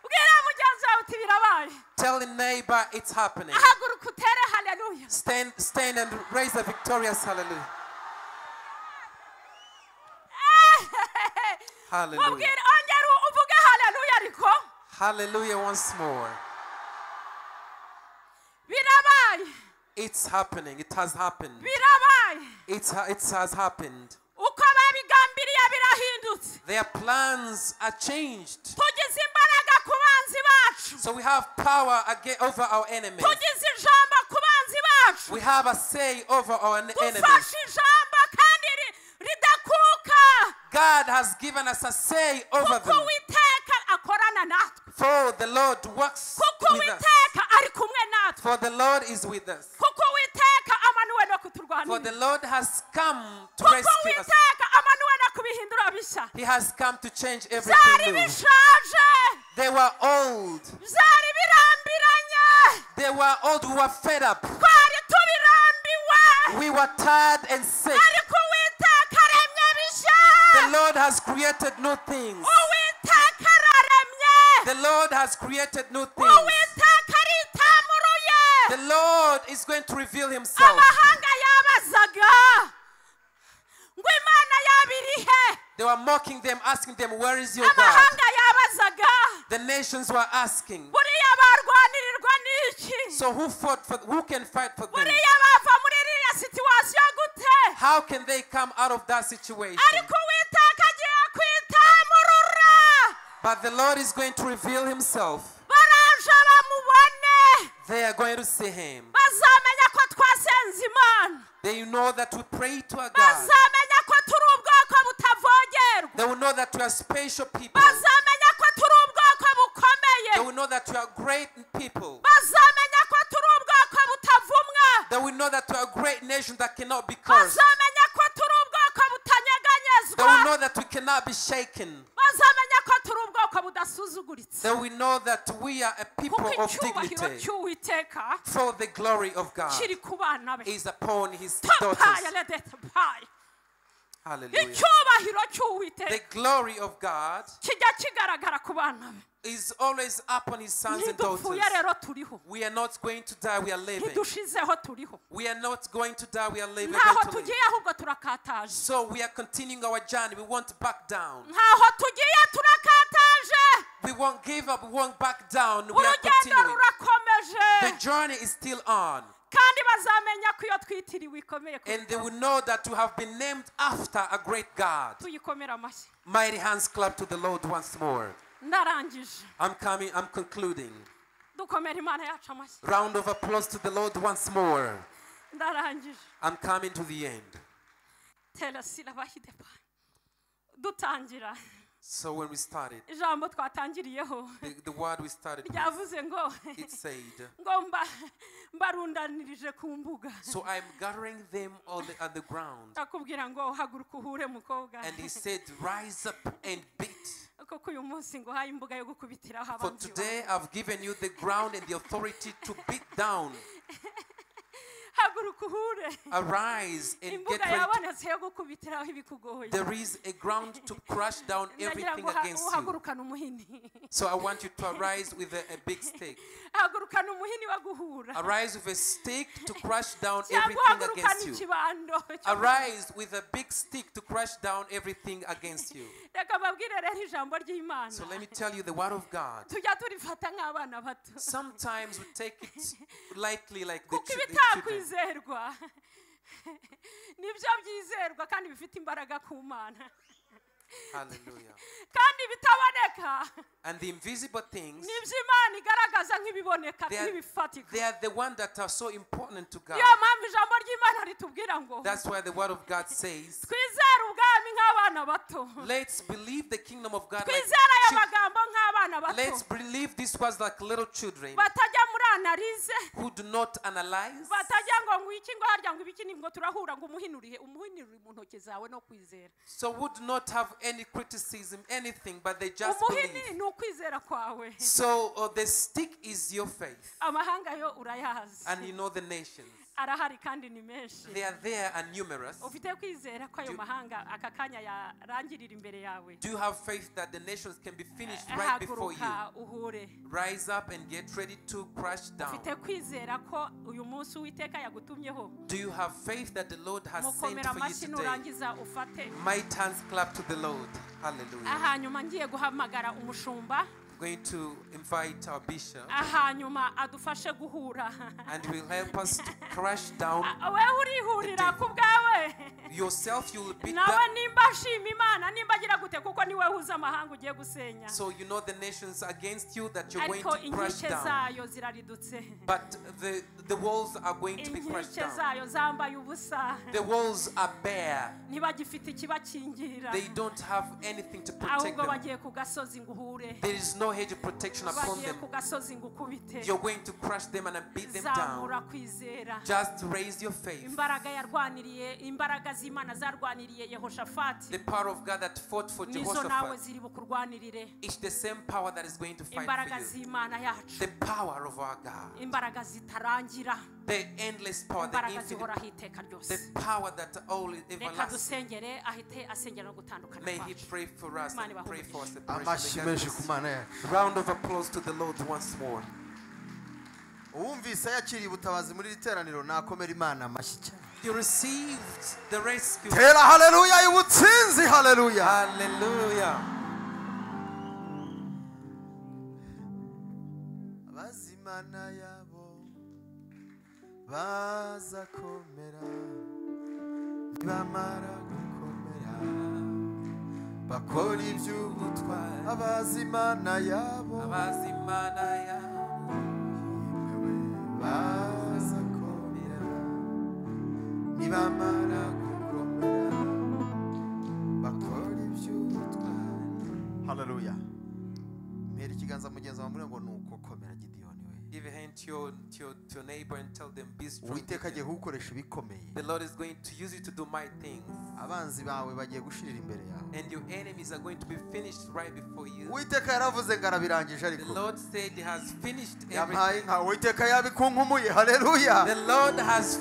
Bwira mugenzi wawe uti birabaye. Tell the neighbor it's happening. Haguruka utere haleluya. Stand and raise a victorious hallelujah. Hallelujah. Mubwire ongera uvuge haleluya ariko. Hallelujah once more. Birabaye. It's happening. It has happened. Birabaye. It has happened. Uko babigambiriye birahindutse. Their plans are changed. Tugize imbaraga ku banzi bacu. So we have power again over our enemies. Tugize ijambo ku banzi bacu. We have a say over our enemies. Dufashe ijambo kandi ridakuka. God has given us a say over Kuko them. Uwiteka akorana natwe. For the Lord works Kuko with us. Uwiteka ari kumwe natwe. For the Lord is with us. Kuko Uwiteka amanuwe no For kuturwanirira. the Lord has come to Kuko rescue us. Uwiteka amanuwe no kubihindura bishya. He has come to change Byari everything new. bishaje. They were old. Byari birambiranye. They were old. We were fed up. Twari tubirambiwe. We were tired and sick. Ariko Uwiteka aremye bishya. The Lord has created new things. Uwiteka araremye. The Lord has created new things. Uwiteka aritamuruye. The Lord is going to reveal himself. Amahanga yabazaga ngo Imana yaba iri he? They were mocking them, asking them, where is your God? Amahanga yabazaga The nations were asking. buriya barwanirirwa n'iki? So who can fight for them? Buriya bava muri iriya situwasiyo gute? How can they come out of that situation? Ariko Uwiteka agiye kwitamurura. But the Lord is going to reveal himself. Baraje bamubone. They are going to see him. Bazamenya ko twasenze Imana. They know that we pray to our God. Bazamenya ko turi ubwoko butavogerwa. They will know that we are special people. Bazamenya ko turi ubwoko bukomeye. They will know that we are great people. Bazamenya ko turi ubwoko butavumwa. They will know that we are a great nation that cannot be cursed. Bazamenya ko turi ubwoko butanyeganyezwa. They will know that we cannot be shaken. Bazamenya ko turi ubwoko budasuzuguritse. They will know that we are a people Kuko of icyubahiro dignity. cy'Uwiteka For the glory of God kiri ku bana be. is upon his Topaya daughters. ledetapaya. Hallelujah. Icyubahiro cy'Uwiteka The glory of God kijya kigaragara ku bana be. is always upon his sons and daughters. Ntidupfuye rero turiho. We are not going to die, we are living. Ntidushizeho turiho. We are not going to die, we are living. Ntaho tugiye ahubwo turakataje. So we are continuing our journey. We won't back down. Ntaho tugiye turakataje. We won't give up, we won't back down. We are Urugendo continuing. rurakomeje. The journey is still on. Kandi bazamenya ko iyo twitiriwe ikomeye. And they will know that you have been named after a great God. Tuyikomere amashyi. Mighty hands clap to the Lord once more. Ndarangije. I'm coming, I'm concluding. Dukomere Imana yacu amashyi. Round of applause to the Lord once more. Ndarangije. I'm coming to the end. Tera sila bahidepa. Dutangira. So when we started, Ijambo twatangiriyeho. the word we started with, Ryavuze ngo it said, ngo mbarundanirije ku mbuga. So I'm gathering them on the ground. Akubwira ngo haguruka uhure mukobwa. And he said, rise up and beat. Kuko uyu munsi ngo haye imbuga yo gukubitiraho For abanzi bawe. today I've given you the ground and the authority to beat down. Haguruka uhure. Arise and Imbuga get ready. yabonetse yo gukubitiraho ibikugoye. There is a ground to crush down Ndagira everything ngo against you. uhagurukane umuhini. So I want you to arise with a big stick. Hagurukane umuhini wo guhura. Arise with a stick to crush down Cyangwa everything uhagurukane against you. ikibando. Arise with a big stick to crush down everything against you. Reka mbabwire rero ijambo ry'Imana. So let me tell you the word of God. Tujya turifata nk'abana bato. Sometimes we take it lightly like the Kuko children. ibitakwizerwa nibyo byizerwa kandi bifite imbaraga ku Mana. Hallelujah. Kandi bitaboneka And the invisible things, nibyo Imana igaragaza nk'ibiboneka nk'ibifatika. they are the ones that are so important to God. Niyo mpamvu ijambo ry'Imana ritubwira ngo That's why the word of God says, twizere ubwami nk'abana bato. let's believe the kingdom of God. Like Twizere aya magambo nk'abana bato. let's believe this was like little children. Batajya muri analyse, who do not analyze, batajya ngo ngo iki ngo harya ngo ibiki ni ngo turahura ngo umuhinurihe umuhinuri mu ntoki zawe no kwizera. So who do not have any criticism, anything, but they just Umuhini believe. ni ukwizera kwawe. So the stick is your faith. Amahanga yo urayazi. And you know the nations. Arahari kandi ni menshi. They are there and numerous. Ufite kwizera ko ayo mahanga aka kanya yarangirira imbere yawe. Do you have faith that the nations can be finished right before you? Haguruka uhure. Rise up and get ready to crash down. Ufite kwizera ko uyu munsi Uwiteka yagutumyeho. Do you have faith that the Lord has sent Mukomera for you amashyi today? nurangiza ufate. Might hands clap to the Lord. Hallelujah. Hanyuma ngiye guhamagara umushumba. Going to invite our bishop, hanyuma adufashe guhura, and will help us to crash down. Wewe urihurira ku bwawe yourself, you will beat nawe down. Nimba ashima Imana nimba agira gute kuko niwe uhuza amahanga ugiye gusenya. So you know the nations against you that you're going ariko to crash inkike down. Zayo ziraridutse. But the walls are going to be crushed inkike down. Zayo zambaye ubusa. The walls are bare. Ntibagifite ikibakingira. They don't have anything to protect ahubwo them. Bagiye ku gasozi ngo uhure. There is no hedge of protection upon bagiye them. Ku gasozi ngo ukubite. You're going to crush them and beat them down. Zamura kwizera. Just raise your faith. Imbaraga yarwaniriye imbaraga z'Imana zarwaniriye Yehoshafati The power of God that fought for nizo nawe Jehoshaphat ziri bukurwanirire. is the same power that is going to fight Imbaraga for you. z'Imana yacu. The power of our God. Imbaraga zitarangira. The endless power, the imbaraga infinite, zihoraho iteka ryose. the power that all is Reka everlasting. dusengere ahite asengera no gutandukana May He kwacu. pray for us Imana and pray for us. Amashyi menshi ku Mana yacu. Round of applause to the Lord once more. Uwumvise yakiriye ubutabazi muri iri teraniro nakomera Imana amashyi cyane. You received the rescue. Tera haleluya y'ubutsinzi haleluya. Hallelujah. Abazi Imana yabo bazakomera nibamara gukomera bakora iby'ubutwari. Abazi Imana yabo Abazi Imana yabo bazakomera nibamara gukomera bakora iby'ubutwari. Haleluya. Mpera ikiganza mugenzi wawe ngo nuko komera Gidiyoni we. Give a hand to your neighbor and tell them, be strong. Uwiteka agiye kugukoresha ibikomeye. The Lord is going to use you to do mighty things. Abanzi bawe bagiye gushirira imbere yawe. And your enemies are going to be finished right before you. Uwiteka yaravuze ngo arabirangije The ariko. Lord said he has finished Yampaye everything. inka. Uwiteka yabikunkumuye. Haleluya. The Lord has